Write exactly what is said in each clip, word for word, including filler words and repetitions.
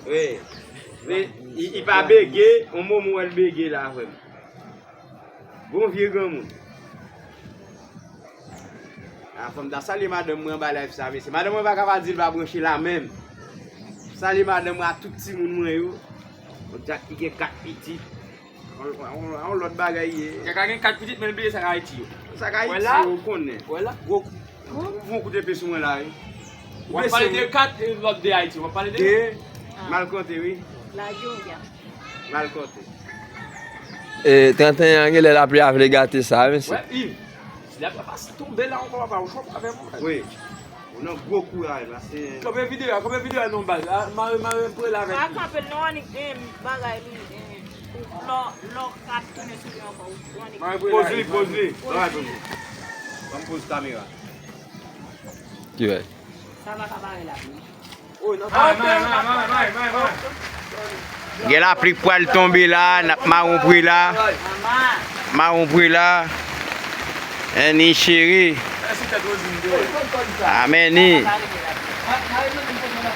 Wi. Li, li pa bege, yon moman w wè l bege la, frè m. Bon vye granmoun. A, fò m ta salye madanm mwen anba live sa, mesye. Madanm mwen pa ka pa di l pa branche la menm. Salye madanm mwen a tout timoun mwen yo. Yon Jack ki gen kat pitit. Yon, yon, yon lòt bagay ye. Kaka gen kat pitit, men l bliye sa k Ayiti yo. Sa k Ayiti yo, ou konnen. Wè la? Gwo kou. Ou fè yon kout epe sou mwen la, wi. W ap pale de kat, e lòt de Ayiti. W ap pale de... De. Mal konte, wi. Mal konte. E, trannteyen an, genlè lapli a vle gate sa, mesye. Wè, Iv. Si lapli a pa tonbe la ankò, papa, ou chòp avè mwen. Wi. Ou nan gwo kouraj la, se... Kanpe videyo a, kanpe videyo a non, baz. A, mare, mare, prela avèk li. Pa kanpe l non, annik, eh, bagay li, eh, lò, lò k ap tounen sou li ankò, ou annik. Poz li, poz li. Poz li. Ban m poz kamera. Ki bagay? Sa pa ka bare la, non. Gen lapli k pral tonbe la, n ap mawon pre la. Mawon pre la. Annie cheri. Amèn.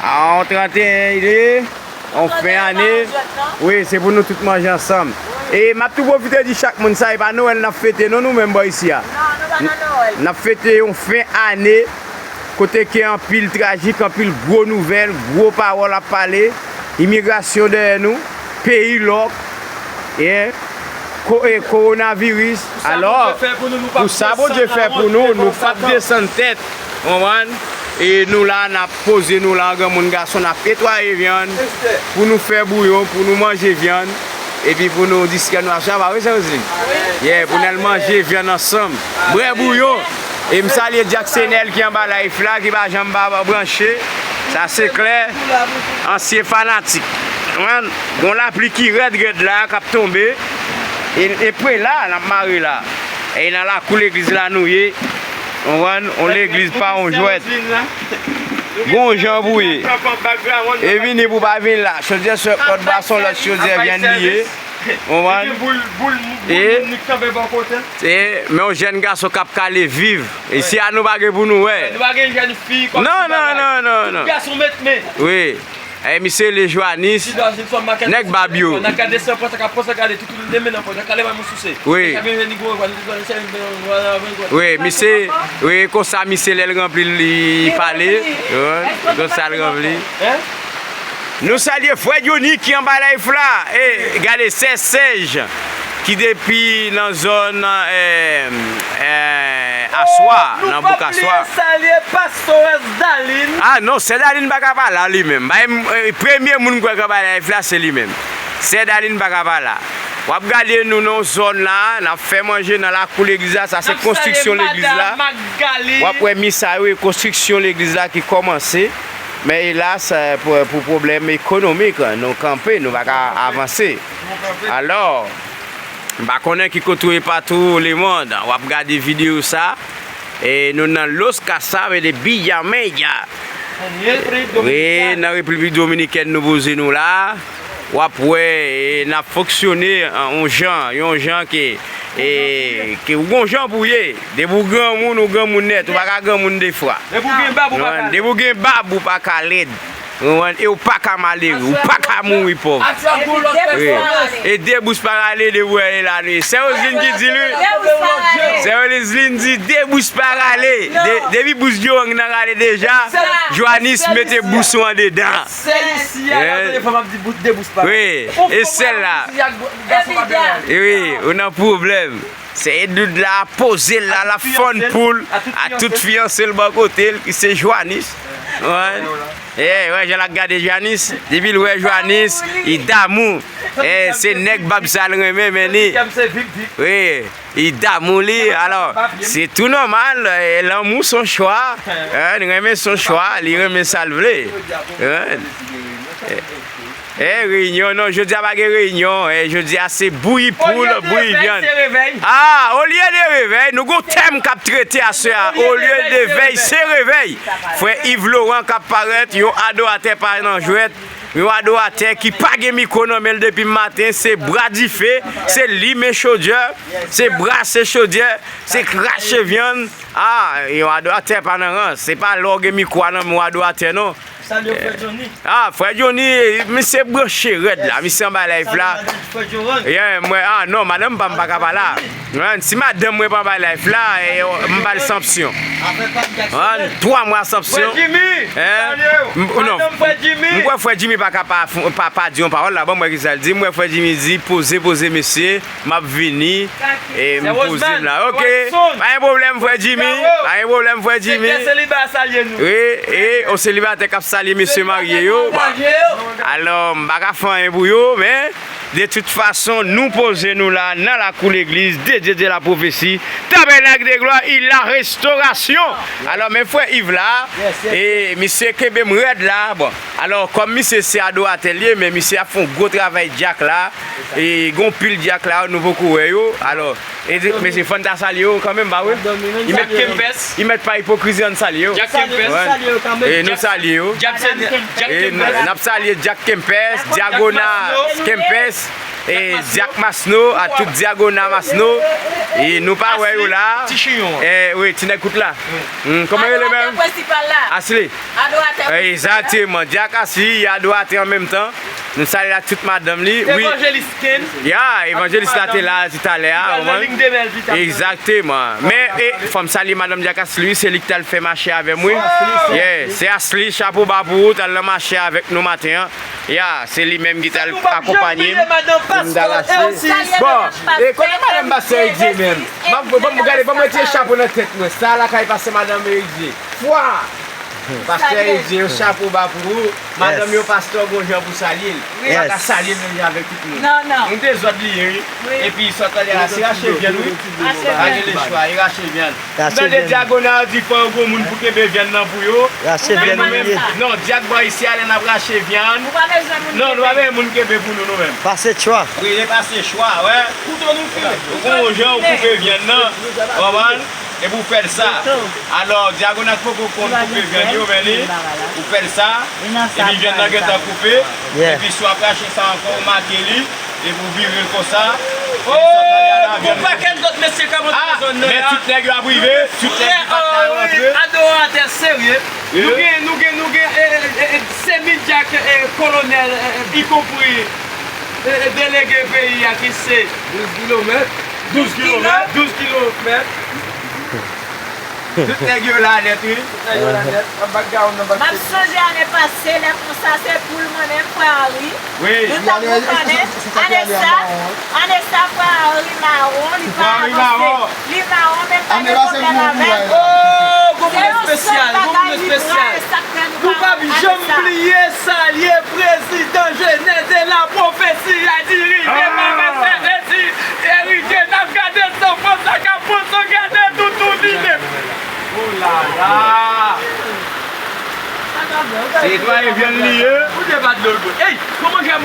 A, on trannteyen, li ye. On fen ane. Wi, se pou nou tout manje ansanm. E m ap tou pwofite di chak moun sa, e pa Nwèl n ap fete, non, nou menm bò isi a. N ap fete yon fen ane. Kote ke anpil trajik, anpil gwo nouvèl, gwo pawòl ap pale, imigrasyon dèyè nou, peyi lòk, e, ko-, e, kowonaviris. Alò, pou sa Bondye fè pou nou, nou p ap desann tèt, konprann? E nou la, n ap poze nou la, granmoun gason, n ap netwaye vyann, pou nou fè bouyon, pou nou manje vyann, epi pou nou distrè nou aswè a, pa vre, Sè Roseline? Yeah, pou n al manje vyann ansanm, bwè bouyon. E m salye Jack Senel ki anba live la, ki pa janm pa branche. Sa se klè. Ansyen fanatik. Konprann? Gon lapli ki rèd rèd la, k ap tonbe. E, e pre la, n ap mare la. E nan lakou legliz la nou ye. Konprann? On legliz pa on jwèt. Gon jan pou ye. E vini pou pa vin la. Chodyè sòt lòt bwa, se on lòt chodyè vyann li ye. Konprann? E, e, men yon jèn gason k ap kale viv. Isi a nou pa gen pou nou wè. Nou pa gen jèn fi kòmsi bagay. Non, non, non, non, non. Tout gason met men. Wi. E, misye le Joanis. Nèg bab yo. Wi. Wi, misye, wi, konsa misye lè l ranpli l, li pale. Wi, konsa l ranpli. Nou salye frè Johnny ki anba live la. E gade sè Sèj ki depi nan zòn, e, e, Aswa, nan bouk Aswa. Nou pa bliye salye pastores Dalin. A non, sè Dalin pa ka pa la li menm. Bay m, e, premye moun m kwè k anba live la, se li menm. Sè Dalin pa ka pa la. W ap gade nou nan yon zòn la, n ap fè manje nan lakou legliz la, sa se konstriksyon legliz la. W ap wè mi sa yo, e konstriksyon legliz la ki kòmanse. Men elas, e, pou, pou pwoblèm ekonomik, nou kanpe, nou pa ka avanse. Alò, m pa konnen ki kote w ye patou lemonn, w ap gade videyo sa. E nou nan Los Casabes de Villamella. Wi, nan Repiblik Dominikèn nou poze nou la. W ap wè, e, n ap fonksyone, e, yon jan, yon jan ke, e, ke w gon jan pou w ye. Depi w granmoun, ou granmoun nèt. Ou pa ka granmoun de fwa. Depi w gen bab, ou pa ka lèd. Depi w gen bab, ou pa ka lèd. Ou konprann? E w pa ka malere, ou pa ka mouri pòv. Wi. E de bous pa rale, de bwè e la nwi. Sè Roseline ki di l, wi. Sè Roseline di de bous pa rale. De, depi bous Djowang nan rale deja, Joanis mete bous ou andedan. Sèl isi a, la, telefòn ap di bout de bous pa rale. Wi, e sèl la. Wi, ou nan pwoblèm. Se Edward la, poze l la, l ap fann poul a tout fiyanse l bò kote l, ki se Joanis. Wi. E, wè, jan l ap gade Joanis. Depi l wè Joanis, li damou. E, se nèg bab sa l renmen, men li. Wi, li damou li. Alò, se tou nòmal, e, lanmou se yon chwa. E, li renmen se yon chwa, li renmen sa l vle. Wi. E, reyinyon, non, jodi a pa gen reyinyon. E, jodi a se bouyi poul, bouyi vyann. A, olye de revèy, nou gon tèm k ap trete aswè a. Olye de vèy, se revèy. Frè Yves Laurent k ap parèt, yon adoratè pa nan jwèt. Yon adoratè ki pa gen mikwo nan men l depi maten, se bra dife, se limen chodyè, se brase chodyè, se krache vyann. A, yon adoratè pa nan rans. Se pa lè w gen mikwo a nan men w adoratè, non. Salye frè Johnny. Ah, frè Johnny, misye branche rèd la, misye anba live la. Salye madanm frè Johan. Yeah, mwen, ah non, madanm pa m pa ka pa la. Hein, si madanm mwen pa anba live la, eh, m ba l sanksyon. Hein, twa mwa sanksyon. Frè Jimmy, hein? Salye w. M- non. Madanm frè Jimmy. M kwè frè Jimmy pa ka pa, pa, pa di yon pawòl la, bon, mwen ki sa l di, m wè frè Jimmy di, poze, poze, mesye. M ap vini. E m poze m la. Ok. Pa gen pwoblèm, frè Jimmy. Pa gen pwoblèm, frè Jimmy. Sektè seliba salye nou. Wi, e, o selibatè k ap salye mesye marye yo. Alò, m pa ka fè anyen pou yo, men, de tout fason, nou poze nou la, nan lakou legliz de Dye de la pwofesi, Tabènak de Glwa e la Restorasyon. Alò, men frè Yves la, e misye kenbe m rèd la. Bon, alò, kòm misye se adoratè l ye, men misye ap fè yon gwo travay dyak la. E gon pil dyak la, nou poko wè yo. Alò, e, mesye, fò n ta salye yo kanmenm, pa vre? Dyak Kempès. Li mèt pa ipokrizi, ann salye yo. Dyak Kempès. E nou salye yo. Dyak Kempès. E n ap salye Dyak Kempès, Dyagona Kempès, e Dyak Masno, a tout Dyagona Masno. E nou pa wè yo la. Ti chiyon an. E, wi, ti nèg kout la. Hmm, kòman yo rele menm? Adoratè prensipal la. Ashley. Adoratè prensipal la. Egzakteman. Dyak Ashley, adoratè an menm tan. Nou salye l ak tout madanm li. Wi. Evanjelis Ken. Ya, evanjelis la te la di talè a. Evanjelis Demèl pi ta. Egzakteman. Men, e, fò m salye madanm Dyak Ashley, wi, se li ki t al fè mache avè m, wi. Yeah, se Ashley, chapo ba pou ou, t al nan mache avèk nou maten an. Ya, se li menm ki t al akonpanye m pou m t al achte. Bon, e kote madanm pastè Elie menm? Ban m, ban m gade, ban m retire chapo nan tèt mwen. Sa lakay pastè madanm Elie. Fwa! Pastè Elie, yon chapo ba pou ou. Madanm yo, pastè gon jan pou salye l. Ou pa ka salye l menm jan avèk tout moun. Non, non. Yon dezòd li ye, wi. Epi sa w tande a, se rache vyann, wi. Pa gen lechwa, e rache vyann. M tande dyagona yo di fò yo gon moun pou kenbe vyann nan pou yo. Rache vyann li ye. Non, dyak bò isi a, lè n ap rache vyann. Non, nou pa bezwen moun kenbe pou nou, nou menm. Pase chwa. Wi, e pase chwa, wè. Kouto nou file. Ou gon jan ou koupe vyann nan. Konprann? Epi w fè l sa. Alò, dyagona k poko konn koupe vyann yo, men li, ou fè l sa. Epi vyann nan gentan koupe. Epi si w ap rache sa ankò, ou make li. Epi w vire l konsa. Oh, gon pakèt lòt mesye k ap antre nan zòn nan la. Men tout nèg yo ap rive, tout nèg ki pa t ka rantre. Adoratè serye. Nou gen, nou gen, nou gen, e, e, e, semi dyak, e, kolonèl, e, e, ikonpri, e, e, delege peyi a ki se douz kilomèt. Douz kilomèt. Douz kilomèt. Tout nèg yo la nèt, wi. Tout nèg yo la nèt. Nan background, nan backstage. M ap sonje ane pase, lè konsa, se poul mwen menm, frè Henry. Wi. Nou t ap boukannen. Ane sa, ane sa, frè Henry mawon, li pa avanse. Li mawon, men pa gen pwoblèm avè l. Oh, gon moun espesyal, gon moun espesyal. Nou p ap janm bliye salye prezidan Jenè de la Pwofesi a, dirije pa pastè Edi Erike. N ap gade san fòs la k ap pran san gade toutou li menm. Oh la la. Se netwaye vyann li ye. Ou te bat dlo l bout. Ey, kòman jan